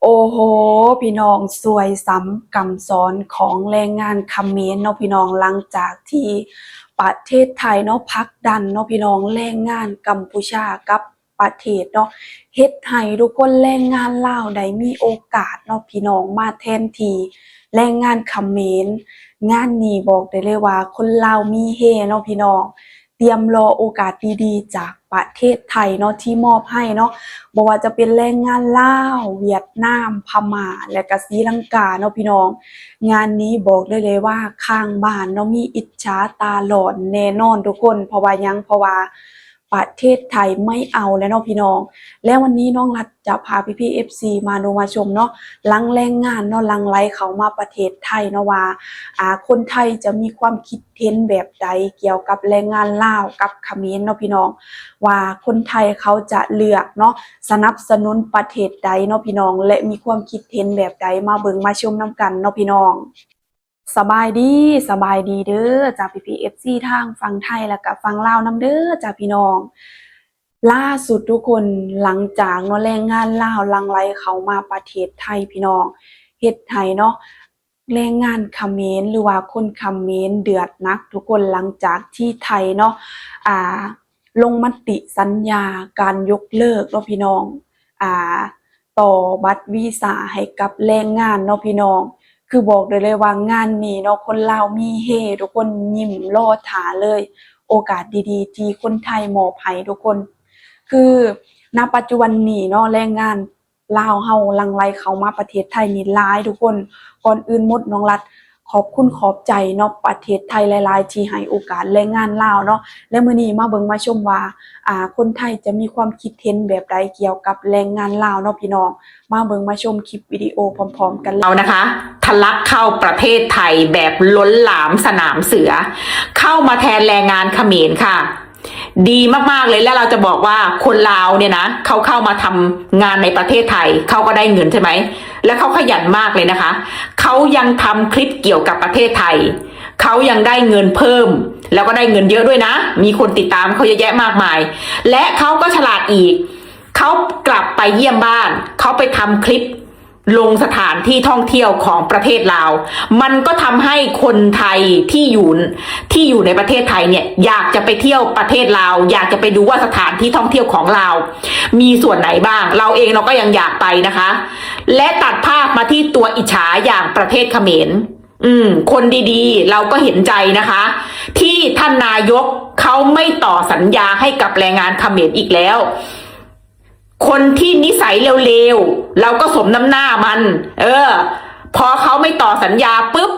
ໂອ້ໂຫ ພີ່ນ້ອງ ສວຍຊ້ຳກຳຊ້ອນຂອງແຮງງານຂະເໝນເນາະພີ່ນ້ອງ, ຫຼັງຈາກທີ່ປະເທດໄທເນາະ ຜັກດັນເນາະພີ່ນ້ອງ ແຮງງານກຳປູຊາກັບປະເທດເນາະ, ເຮັດໃຫ້ທຸກຄົນແຮງງານລາວໄດ້ມີໂອກາດເນາະພີ່ນ້ອງ ມາແທນທີ່ແຮງງານຂະເໝນ. ງານນີ້ບອກໄດ້ເລີຍວ່າຄົນລາວມີເຮເນາະພີ່ນ້ອງ. ຕຽມລໍໂອກາດດີໆຈາກປະເທດໄທເນາະ ທີ່ມອບໃຫ້ເນາະ, ບໍ່ວ່າຈະເປັນແຮງງານລາວ, ຫວຽດນາມ, ພະມ້າ ແລະກະສີລັງກາເນາະພີ່ນ້ອງ. ງານນີ້ບອກໄດ້ເລີຍວ່າຂ້າງບ້ານເນາະ ມີອິດສາຕາຫຼອນແນ່ນອນທຸກຄົນ. ເພາະວ່າຫຍັງ? ເພາະວ່າປະເທດໄທໄມ່ເອົາແລ້ວເນາະພີ່ນ້ອງ. ແລ້ວວັນນີ້ນ້ອງລັດຈະພາພີ່ໆ ເອັຟຊີ ມາດູມາຊົມເນາະ ຫຼັງແຮງງານເນາະ ຫຼັ່ງໄຫຼເຂົ້າມາປະເທດໄທເນາະ ວ່າ ອ່າ ຄົນໄທຈະມີຄວາມຄິດເຫັນແບບໃດກ່ຽວກັບແຮງງານລາວກັບຂະເໝນເນາະພີ່ນ້ອງ, ວ່າຄົນໄທເຂົາຈະເລືອກເນາະ ສະໜັບສະໜູນປະເທດໃດເນາະພີ່ນ້ອງ ແລະມີຄວາມຄິດເຫັນແບບໃດ ມາເບິ່ງມາຊົມນຳກັນເນາະພີ່ນ້ອງ. ສະບາຍດີ ສະບາຍດີເດີຈ້າ ພີ່ໆ ເອັຟຊີ ທາງຝັ່ງໄທ ແລະກະຝັ່ງລາວນຳເດີຈ້າພີ່ນ້ອງ. ລ່າສຸດທຸກຄົນ ຫຼັງຈາກເນາະ ແຮງງານລາວຫຼັ່ງໄຫຼເຂົ້າມາປະເທດໄທພີ່ນ້ອງ ເຮັດໃຫ້ເນາະ ແຮງງານຂະເໝນ ຫຼືວ່າຄົນຂະເໝນເດືອດໜັກທຸກຄົນ ຫຼັງຈາກທີ່ໄທເນາະ ອ່າ ລົງມະຕິສັນຍາການຍົກເລີກເນາະພີ່ນ້ອງ ອ່າ ຕໍ່ບັດວີຊາໃຫ້ກັບແຮງງານເນາະພີ່ນ້ອງ. ຄືບອກໄດ້ເລີຍວ່າງານນີ້ເນາະ ຄົນລາວມີເຮ ທຸກຄົນຍິ້ມລໍຖ້າເລີຍ ໂອກາດດີໆທີ່ຄົນໄທມອບໃຫ້ທຸກຄົນ. ຄືນະປັດຈຸບັນນີ້ເນາະ ແຮງງານລາວເຮົາຫຼັ່ງໄຫຼເຂົ້າມາປະເທດໄທນີ້ຫຼາຍທຸກຄົນ. ກ່ອນອື່ນໝົດ ນ້ອງລັດ ຂອບຄຸນຂອບໃຈເນາະ ປະເທດໄທຫຼາຍໆ ທີ່ໃຫ້ໂອກາດແຮງງານລາວເນາະ. ແລະມື້ນີ້ມາເບິ່ງມາຊົມວ່າ ອ່າ ຄົນໄທຈະມີຄວາມຄິດເຫັນແບບໃດກ່ຽວກັບແຮງງານລາວເນາະພີ່ນ້ອງ. ມາເບິ່ງມາຊົມຄລິບວິດີໂອພ້ອມໆກັນເລີຍ. ລາວ นะคะ ทะลักเข้าประเทศไทยแบบล้นหลามสนามเสือ เข้ามาแทนแรงงานเขมรค่ะ ดีมากๆเลย และเราจะบอกว่าคนลาวเนี่ยนะ เขาเข้ามาทำงานในประเทศไทย เขาก็ได้เงินใช่ไหม และเขาขยันมากเลยนะคะ เขายังทำคลิปเกี่ยวกับประเทศไทย เขายังได้เงินเพิ่ม แล้วก็ได้เงินเยอะด้วยนะ มีคนติดตามเขาเยอะแยะมากมาย และเขาก็ฉลาดอีก เขากลับไปเยี่ยมบ้าน เขาไปทำคลิป ลงสถานที่ท่องเที่ยวของประเทศลาว มันก็ทำให้คนไทยที่อยู่ ที่อยู่ในประเทศไทยเนี่ย อยากจะไปเที่ยวประเทศลาว อยากจะไปดูว่าสถานที่ท่องเที่ยวของลาวมีส่วนไหนบ้าง เราเองเราก็ยังอยากไปนะคะ และตัดภาพมาที่ตัวอิจฉาอย่างประเทศเขมร อืม คนดีๆ เราก็เห็นใจนะคะ ที่ท่านนายกเขาไม่ต่อสัญญาให้กับแรงงานเขมรอีกแล้ว คนที่นิสัยเลวๆ เราก็สมน้ำหน้ามัน เออ พอเขาไม่ต่อสัญญาปุ๊บ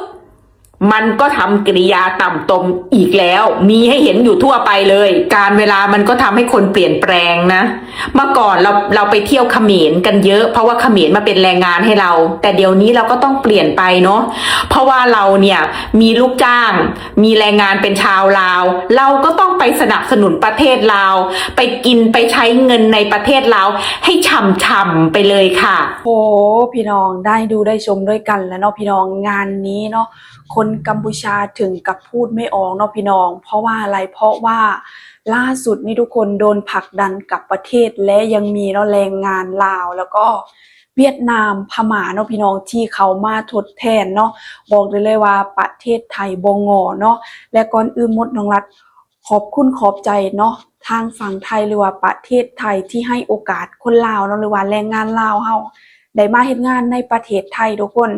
มันก็ทำกิริยาต่ำตมอีกแล้ว มีให้เห็นอยู่ทั่วไปเลย กาลเวลามันก็ทำให้คนเปลี่ยนแปลงนะ เมื่อก่อนเรา เราไปเที่ยวเขมรกันเยอะ เพราะว่าเขมรมาเป็นแรงงานให้เรา แต่เดี๋ยวนี้เราก็ต้องเปลี่ยนไปเนาะ เพราะว่าเราเนี่ยมีลูกจ้าง มีแรงงานเป็นชาวลาว เราก็ต้องไปสนับสนุนประเทศลาว ไปกินไปใช้เงินในประเทศลาวให้ฉ่ำๆไปเลยค่ะ ໂອ້ ພີ່ນ້ອງ ໄດ້ດູໄດ້ຊົມດ້ວຍກັນແລ້ວເນາະພີ່ນ້ອງ. ງານນີ້ເນາະ ຄົນກຳປູຊາເຖິງກັບພູດໄມ່ອອກເນາະພີ່ນ້ອງ. ເພາະວ່າອະໄລ? ເພາະວ່າລ່າສຸດນີ້ທຸກຄົນໂດນຜັກດັນກັບປະເທດ ແລະຍັງມີເນາະ ແຮງງານລາວ ແລ້ວກໍຫວຽດນາມ, ພະມ້າເນາະພີ່ນ້ອງ ທີ່ເຂົ້າມາທົດແທນເນາະ. ບອກໄດ້ເລີຍວ່າປະເທດໄທບໍ່ງໍເນາະ. ແລະກ່ອນອື່ນໝົດ ນ້ອງລັດ ຂອບຄຸນຂອບໃຈເນາະ ທາງຝັ່ງໄທ ຫຼືວ່າປະເທດໄທ ທີ່ໃຫ້ໂອກາດຄົນລາວເນາະ ຫຼືວ່າແຮງງານລາວເຮົາ ໄດ້ມາເຮັດງານໃນປະເທດໄທທຸກຄົນ.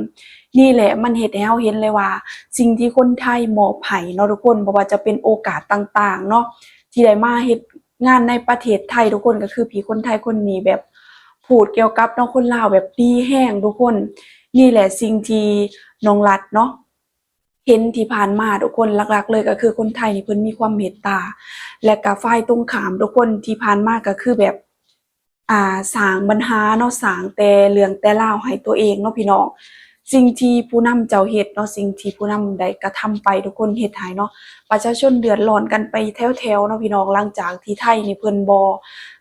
ນີ້ແຫຼະ ມັນເຮັດໃຫ້ເຮົາເຫັນເລີຍວ່າ ສິ່ງທີ່ຄົນໄທມອບໃຫ້ເນາະທຸກຄົນ ບໍ່ວ່າຈະເປັນໂອກາດຕ່າງໆເນາະ ທີ່ໄດ້ມາເຮັດງານໃນປະເທດໄທທຸກຄົນ ກໍຄືພີ່ຄົນໄທຄົນນີ້ແບບ ພູດກ່ຽວກັບເນາະ ຄົນລາວແບບດີແຮງທຸກຄົນ. ນີ້ແຫຼະສິ່ງທີ່ນ້ອງລັດເນາະ ເຫັນທີ່ຜ່ານມາທຸກຄົນ ຫຼັກໆເລີຍກໍຄືຄົນໄທນີ້ເພິ່ນມີຄວາມເມດຕາ ແລະກະຝ່າຍຕົງຂ້າມທຸກຄົນ ທີ່ຜ່ານມາກໍຄືແບບ ອ່າ ສ້າງບັນຫາເນາະ ສ້າງແຕ່ເລື່ອງແຕ່ລາວໃຫ້ຕົວເອງເນາະພີ່ນ້ອງ. ສິ່ງທີ່ຜູ້ນຳເຈົ້າເຮັດເນາະ ສິ່ງທີ່ຜູ້ນຳໄດ້ກະທຳໄປ ທຸກຄົນເຮັດໃຫ້ເນາະ ປະຊາຊົນເດືອດຮ້ອນກັນໄປແຖວໆເນາະພີ່ນ້ອງ. ຫຼັງຈາກທີ່ໄທນີ້ເພິ່ນບໍ່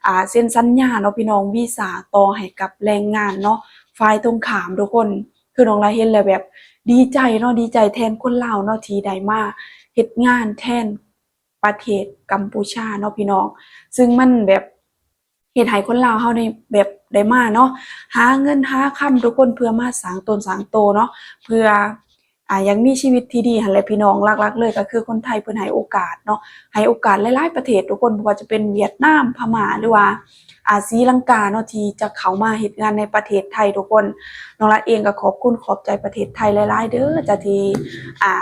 ອ່າ ເຊັນສັນຍາເນາະພີ່ນ້ອງ ວີຊາຕໍ່ໃຫ້ກັບແຮງງານເນາະ ຝ່າຍຕົງຂ້າມທຸກຄົນ ຄືນ້ອງລະເຫັນແລ້ວແບບດີໃຈເນາະ ດີໃຈແທນຄົນລາວເນາະ ທີ່ໄດ້ມາເຮັດງານແທນປະເທດກຳປູຊາເນາະພີ່ນ້ອງ. ຊຶ່ງມັນແບບເຮັດໃຫ້ຄົນລາວເຮົານີ້ແບບ ໄດ້ມາເນາະ ຫາເງິນຫາຄຳທຸກຄົນ ເພື່ອມາສ້າງຕົນສ້າງໂຕເນາະ ເພື່ອ ອາ ຢາກມີຊີວິດທີ່ດີຫັ້ນແຫຼະພີ່ນ້ອງ. ຫຼັກໆເລີຍກໍຄືຄົນໄທເພິ່ນໃຫ້ໂອກາດເນາະ ໃຫ້ໂອກາດຫຼາຍໆປະເທດທຸກຄົນ ບໍ່ວ່າຈະເປັນຫວຽດນາມ ພະມ້າ ຫຼືວ່າ ອາ ສີລັງກາເນາະ ທີ່ຈະເຂົ້າມາເຮັດງານໃນປະເທດໄທທຸກຄົນ. ນ້ອງລັດເອງກໍຂອບຄຸນຂອບໃຈປະເທດໄທຫຼາຍໆເດີ້ ຈາກທີ່ ອາ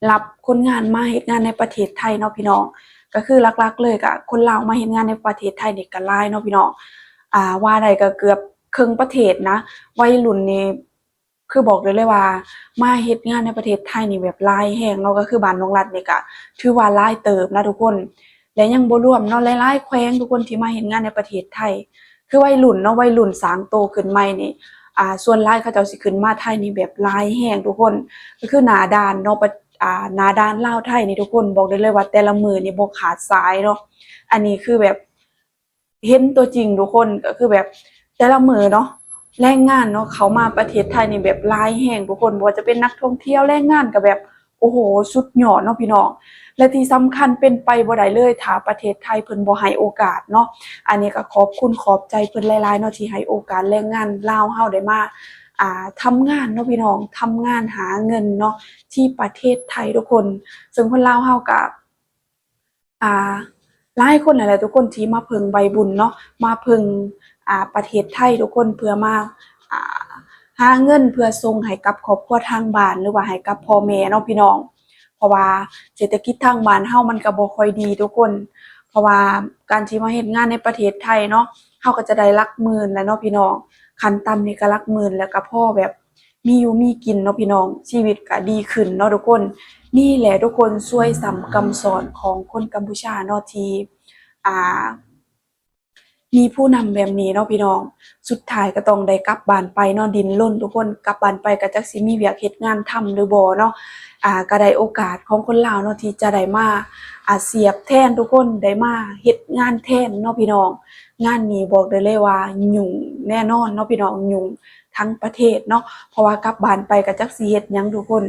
ຮັບຄົນງານມາເຮັດງານໃນປະເທດໄທເນາະພີ່ນ້ອງ. ກໍຄືຫຼັກໆເລີຍກໍຄົນລາວມາເຮັດງານໃນປະເທດໄທນີ້ກໍຫຼາຍເນາະພີ່ນ້ອງ. ອາ ວ່າໄດ້ກໍເກືອບເຄິ່ງປະເທດນະ ໄວລຸ້ນນີ້ ຄືບອກໄດ້ເລີຍວ່າມາເຮັດງານໃນປະເທດໄທນີ້ແບບຫຼາຍແຮງເນາະ. ກໍຄືບ້ານນ້ອງລັດນີ້ກໍຖືວ່າຫຼາຍເຕີບນະທຸກຄົນ ແລະຍັງບໍ່ລວມເນາະ ຫຼາຍໆແຂວງທຸກຄົນທີ່ມາເຮັດງານໃນປະເທດໄທ. ຄືໄວລຸ້ນເນາະ ໄວລຸ້ນສ້າງໂຕຂຶ້ນໃໝ່ນີ້ ອາ ສ່ວນຫຼາຍເຂົາເຈົ້າຊິຂຶ້ນມາໄທນີ້ແບບຫຼາຍແຮງທຸກຄົນ. ກໍຄືໜ້າດ່ານເນາະ ປະ ອາ ໜ້າດ່ານລາວໄທນີ້ທຸກຄົນ ບອກໄດ້ເລີຍວ່າແຕ່ລະມື້ນີ້ບໍ່ຂາດສາຍເນາະ. ອັນນີ້ຄືແບບ ເຫັນຕົວຈິງທຸກຄົນ ກໍຄືແບບແຕ່ລະມື້ເນາະ ແຮງງານເນາະ ເຂົ້າມາປະເທດໄທນີ້ແບບຫຼາຍແຮງທຸກຄົນ ບໍ່ວ່າຈະເປັນນັກທ່ອງທ່ຽວ ແຮງງານກໍແບບ ໂອ້ໂຫ ສຸດຍອດເນາະພີ່ນ້ອງ. ແລະທີ່ສຳຄັນເປັນໄປບໍ່ໄດ້ເລີຍ ຖ້າປະເທດໄທເພິ່ນບໍ່ໃຫ້ໂອກາດເນາະ. ອັນນີ້ກໍຂອບຄຸນຂອບໃຈເພິ່ນຫຼາຍໆເນາະ ທີ່ໃຫ້ໂອກາດແຮງງານລາວເຮົາໄດ້ມາ ອ່າ ທຳງານເນາະພີ່ນ້ອງ ທຳງານຫາເງິນເນາະ ທີ່ປະເທດໄທທຸກຄົນ. ເຊິ່ງຄົນລາວເຮົາກໍ ອ່າ ຫຼາຍຄົນຫັ້ນແຫຼະທຸກຄົນທີ່ມາເພິ່ງໃບບຸນເນາະ ມາເພິ່ງ ອ່າ ປະເທດໄທທຸກຄົນ ເພື່ອມາ ອ່າ ຫາເງິນເພື່ອສົ່ງໃຫ້ກັບຄອບຄົວທາງບ້ານ ຫຼືວ່າໃຫ້ກັບພໍ່ແມ່ເນາະພີ່ນ້ອງ. ເພາະວ່າເສດຖະກິດທາງບ້ານເຮົາມັນກໍບໍ່ຄ່ອຍດີທຸກຄົນ ເພາະວ່າການທີ່ມາເຮັດງານໃນປະເທດໄທເນາະ ເຮົາກໍຈະໄດ້ຫຼັກໝື່ນແຫຼະເນາະພີ່ນ້ອງ ຂັ້ນຕ່ຳນີ້ກໍຫຼັກໝື່ນ ແລ້ວກໍພໍແບບ ມີຢູ່ມີກິນເນາະພີ່ນ້ອງ ຊີວິດກະດີຂຶ້ນເນາະທຸກຄົນ. ນີ້ແຫຼະທຸກຄົນ ສວຍຊ້ຳກຳຊ້ອນຂອງຄົນກຳປູເຈຍເນາະ ທີ່ ອ່າ ມີຜູ້ນຳແບບນີ້ເນາະພີ່ນ້ອງ ສຸດທ້າຍກໍຕ້ອງໄດ້ກັບບ້ານໄປເນາະ ດິ້ນລົນທຸກຄົນ. ກັບບ້ານໄປກໍຈັກຊິມີວຽກເຮັດງານທຳຫຼືບໍ່ເນາະ. ອ່າ ກໍໄດ້ໂອກາດຂອງຄົນລາວເນາະ ທີ່ຈະໄດ້ມາ ອາ ສຽບແທນທຸກຄົນ ໄດ້ມາເຮັດງານແທນເນາະພີ່ນ້ອງ. ງານນີ້ບອກໄດ້ເລີຍວ່າຫຍຸ້ງແນ່ນອນເນາະພີ່ນ້ອງ ຫຍຸ້ງ ທັງປະເທດເນາະ ເພາະວ່າກັບບ້ານໄປກໍຈັກຊິເຮັດຫຍັງທຸກຄົນ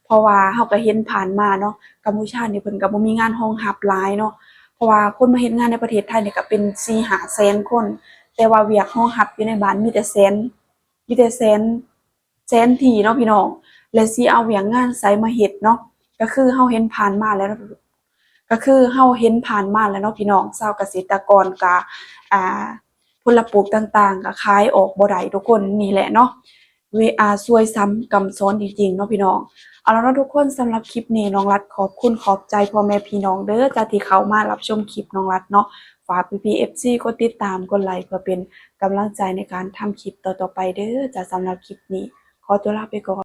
ເພາະວ່າເຮົາກໍເຫັນຜ່ານມາເນາະ ກຳປູເຈຍນີ້ເພິ່ນກໍບໍ່ມີງານຮອງຮັບຫຼາຍເນາະ ເພາະວ່າຄົນມາເຮັດງານໃນປະເທດໄທນີ້ກໍເປັນສີ່ຫ້າແສນຄົນ ແຕ່ວ່າວຽກຮອງຮັບຢູ່ໃນບ້ານມີແຕ່ແສນ ມີແຕ່ແສນ ແສນທີ່ເນາະພີ່ນ້ອງ ແລະຊິເອົາວຽກງານໃສມາເຮັດເນາະ ກໍຄືເຮົາເຫັນຜ່ານມາແລ້ວເນາະ ກໍຄືເຮົາເຫັນຜ່ານມາແລ້ວເນາະພີ່ນ້ອງ ຊາວກະເສດຕະກອນກະ ອ່າ ຜົນລະປູກຕ່າງໆ ກະຂາຍອອກບໍ່ໄດ້ທຸກຄົນ ນີ້ແຫຼະເນາະ ເວ ອາ ສວຍຊ້ຳກຳຊ້ອນຈິງໆເນາະພີ່ນ້ອງ. ເອົາລະເນາະທຸກຄົນ ສຳລັບຄລິບນີ້ ນ້ອງລັດຂອບຄຸນຂອບໃຈພໍ່ແມ່ພີ່ນ້ອງເດີ້ ຈາກທີ່ເຂົ້າມາຮັບຊົມຄລິບນ້ອງລັດເນາະ. ຝາກພີ່ໆເອັຟຊີກົດຕິດຕາມ ກົດໄລ ເພື່ອເປັນກຳລັງໃຈໃນການທຳຄລິບຕໍ່ໆໄປເດີ້. ຈາກສຳລັບຄລິບນີ້ ຂໍຕົວລາໄປກ່ອນ.